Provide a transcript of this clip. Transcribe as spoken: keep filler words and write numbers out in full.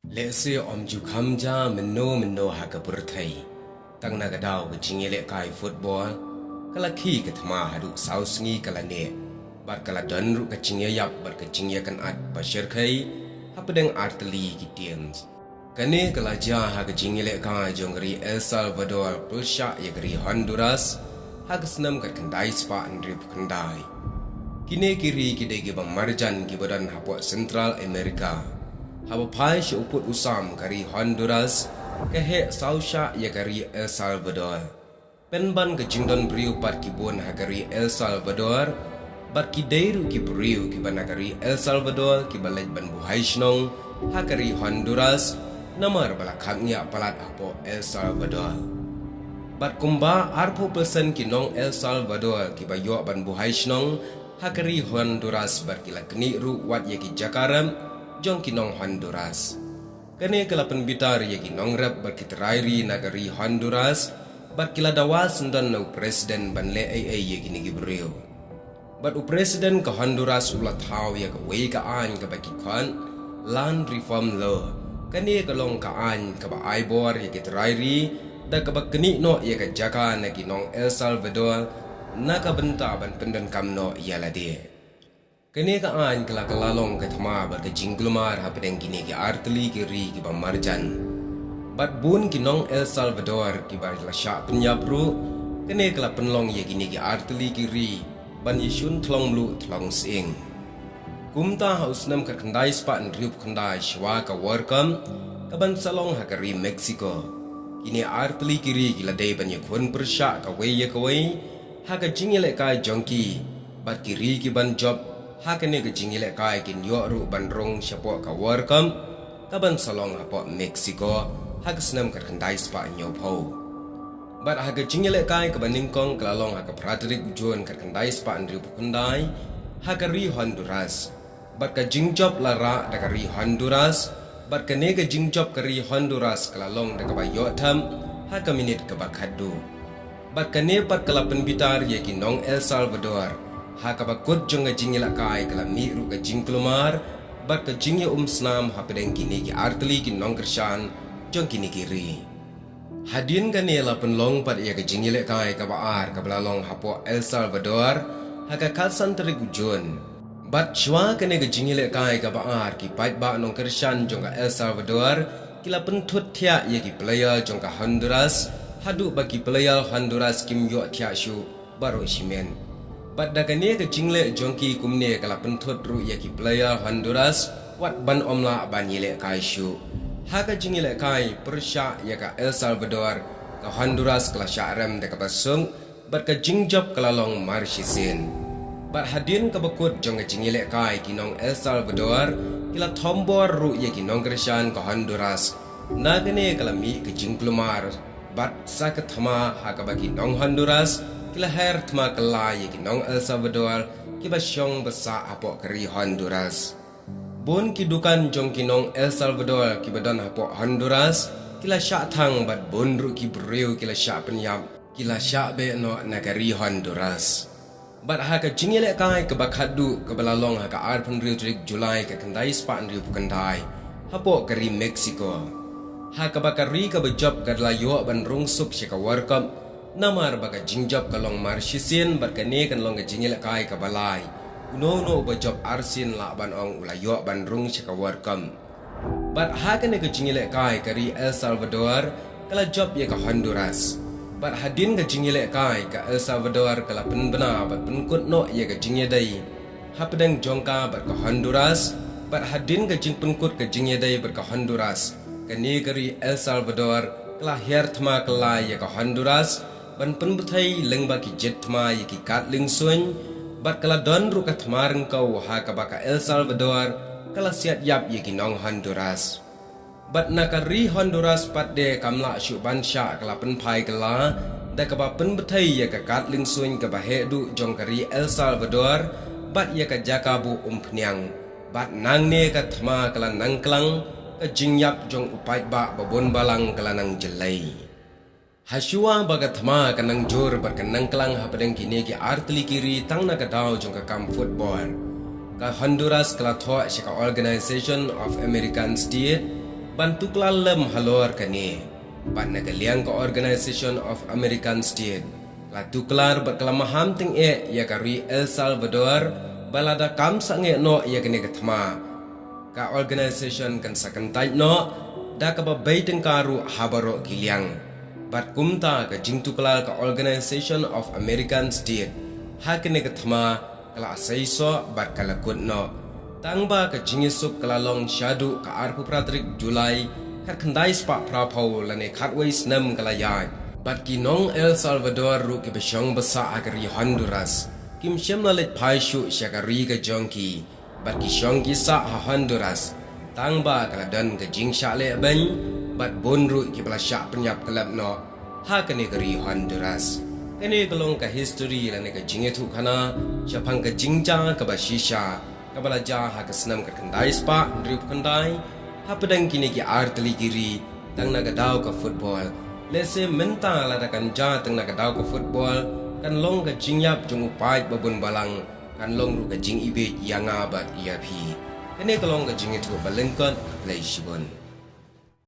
Lehse ym ju kham ja mynno mynno ha ka pyrthei, tang na ka daw ka jingïalehkai football ka la khie ka thma haduh saw sngi ka la neh, bad ka la don ruh ka jingïaïap bad ka jingïakynad ba shyrkhei hapdeng artylli ki teams. Kane ka la jia ha ka jingïalehkai jong ka ri El Salvador pyrshah ïa ka ri Honduras ha ka snem khatkhyndai spah hynriewphew khyndai. Kine ki ri ki dei kiba marjan kiba don hapoh Central America. Haba phai sha u pud u sam, ka ri Honduras ka heh sawshah ïa ka ri El Salvador. Pynban ka jingdon briew pat ki bun ha ka ri El Salvador, bad ki dei ruh ki briew kiba na ka ri El Salvador kiba leit ban buhai shnong ha ka ri Honduras, namar ba la khapngiah palat hapoh El Salvador. Bad kumba arphew percent ki nong El Salvador kiba ïoh ban buhai shnong ha ka ri Honduras, bad ki la knieh ruh wat ïa ki jaka rep jong ki nong Honduras. Kane ka la pynbitar ïa ki nongrep bad ki trai ri na ka ri Honduras, bad ki la dawa syndon na u president ban leh ei ei ïa kine ki briew. Bad u president ka Honduras u la thaw ïa kawei ka aiñ kaba ki khot Land Reform Law. Kane ka long ka aiñ kaba ai bor ïa ki trai ri da kaba knieh noh ïa ka jaka na ki nong El Salvador na ka bynta ban pyndonkam noh ïa lade. Kane ka aiñ ka la kylla long ka thma bad ka jingkulmar hapdeng kine ki artylli ki ri kiba marjan. Bad bun ki nong El Salvador kiba la shah pynïap ruh, kane ka la pynlong ïa kine ki artylli ki ri ban ïashun thlong mluh thlong sying. Kumta ha u snem khatkhyndai spah hynriewphew khyndai, shwa ka World Cup ka ban sa long ha ka ri Mexico, kine artylli ki ri ki la dei ban ïakhun pyrshah kawei ïa kawei ha ka jingïalehkai jong ki, bad ki ri ki ban jop ha kane ka jingïalehkai kin ïoh ruh ban rung shapoh ka World Cup ka ban sa long hapoh Mexico ha ka snem khatkhyndai spah hynñiewphew. Bad ha ka jingïalehkai kaba nyngkong ka la long ha ka phra tarik u Jun khatkhyndai spah hynriewphew khyndai ha ka ri Honduras. Bad ka jingjop la rah da ka ri Honduras, bad kane ka jingjop ka ri Honduras ka la long da kaba ïoh thep ha ka minit kaba khatduh. Bad kane pat ka la pynbitar ïa ki nong El Salvador. Ha kaba kut jong ka jingïalehkai ka la mih ruh ka jingkulmar bad ka jingïaumsnam hapdeng kine ki artylli ki nongkyrshan jong kine ki ri. Hadien kane la pynlong pat ïa ka jingïalehkai kaba ar kaba la long hapoh El Salvador ha ka khatsan tarik u Jun. Bad shwa kane ka jingïalehkai kaba ar, ki paidbah nongkyrshan jong ka El Salvador ki la pynthut thiah ïa ki player jong ka Honduras, haduh ba ki player Honduras kim ïoh thiah shuh baroh shimet. Bad da kane ka jingleh jong ki kumne ka la pynthut ruh ïa ki player Honduras wat ban ym lah ban ïalehkai shuh. Ha ka jingïalehkai pyrshah ïa ka El Salvador, ka Honduras ka la shah rem da kaba suk, bad ka jingjop ka la long mar shisien. Bad hadien kaba kut jong ka jingïalehkai, ki nong El Salvador ki la thombor ruh ïa ki nongkyrshan ka Honduras. Na kane ka la mih ka jingkulmar bad sa ka thma ha kaba ki nong Honduras ki la her thma kylla ïa ki nong El Salvador kiba shong ba sah hapoh ka ri Honduras. Bun ki dukan jong ki nong El Salvador kiba don hapoh Honduras ki la shah thang, bad bun ruh ki briew ki la shah pynïap, ki la shah beh noh na ka ri Honduras. Bad ha ka jingïalehkai kaba khatduh kaba la long ha ka arphew hynriew tarik July khatkhyndai spah hynriewphew khyndai hapoh ka ri Mexico, ha kaba ka ri kaba jop ka la ïoh ban rung suk sha ka World Cup, namar ba ka jingjop ka long mar shisien, bad kane kan long ka jingïalehkai kaba lai. Uno uno uba jop arsien lah ban ong u la ïoh ban rung sha ka World Cup. Bad ha kane ka jingïalehkai ka ri El Salvador ka la jop ïa ka Honduras. Bad hadien ka jingïalehkai ka El Salvador ka la pynbna bad pynkut noh ïa ka jingïadei hapdeng jong ka bad ka Honduras. Bad hadien ka jingpynkut ka jingïadei bad ka Honduras, kane ka ri El Salvador ka la her thma kylla ïa ka Honduras ban pynbthei lyngba ki jied thma ïa ki kad liengsuiñ, bad ka la don ruh ka thma ryngkew ha kaba ka El Salvador ka la siat ïap ïa ki nong Honduras. Bad na ka ri Honduras pat de kam lah shuh ban shah, ka la pynphai kylla da kaba pynbthei ïa ka kad liengsuiñ kaba heh duh jong ka ri El Salvador bad ïa ka jaka buh umphniang. Bad nangne ka thma ka la nang klang, ka jingïap jong u paidbah ba bun balang ka la nang jyllei. Hashuwa ba ka thma ka nang jur bad ka nang klang hapdeng kine ki artylli ki ri tang na ka daw jong ka kam football, ka Honduras ka la thoh sha ka Organization of American States ban tuklar lem halor kane. Bad na ka liang ka Organization of American States la tuklar bad ka la maham tyngeh ïa ka ri El Salvador ba lada kam sangeh noh ïa kane ka thma, ka organisation kan sa kyntait noh da kaba bei tyngka ruh ha baroh ki liang. Bad kumta ka jingtuklar ka Organization of American States ha kane ka thma ka la seisoh bad ka la kut noh. Tang ba ka jingïasuk ka la long shaduh ka arphew phra tarik July khatkhyndai spah phraphew lane khatwei snem ka la ïaid. Bad ki nong El Salvador ruh kiba shong ba sah ha ka ri Honduras kim shym la leit phai shuh sha ka ri ka jong ki. Bad ki shong ki sah ha Honduras tang ba ka la don ka jingshah leh beiñ bad bun ruh kiba la shah pynïap khlem noh ha kane ka ri Honduras. Kane ka long ka history lane ka jingïathuhkhana shaphang ka jingjia kaba shisha kaba la jia ha ka snem khatkhyndai spah hynriewphew khyndai. Hapdeng kine ki artylli ki ri tang na ka daw ka football. Lehse mynta lada kan jia tang na ka daw ka football kan long ka jingïap jong u paid ba bun balang, kan long ruh ka jingibit ïa nga bad ïa phi. Kane ka long ka jingïathuh ba lyngkot. Khublei shibun.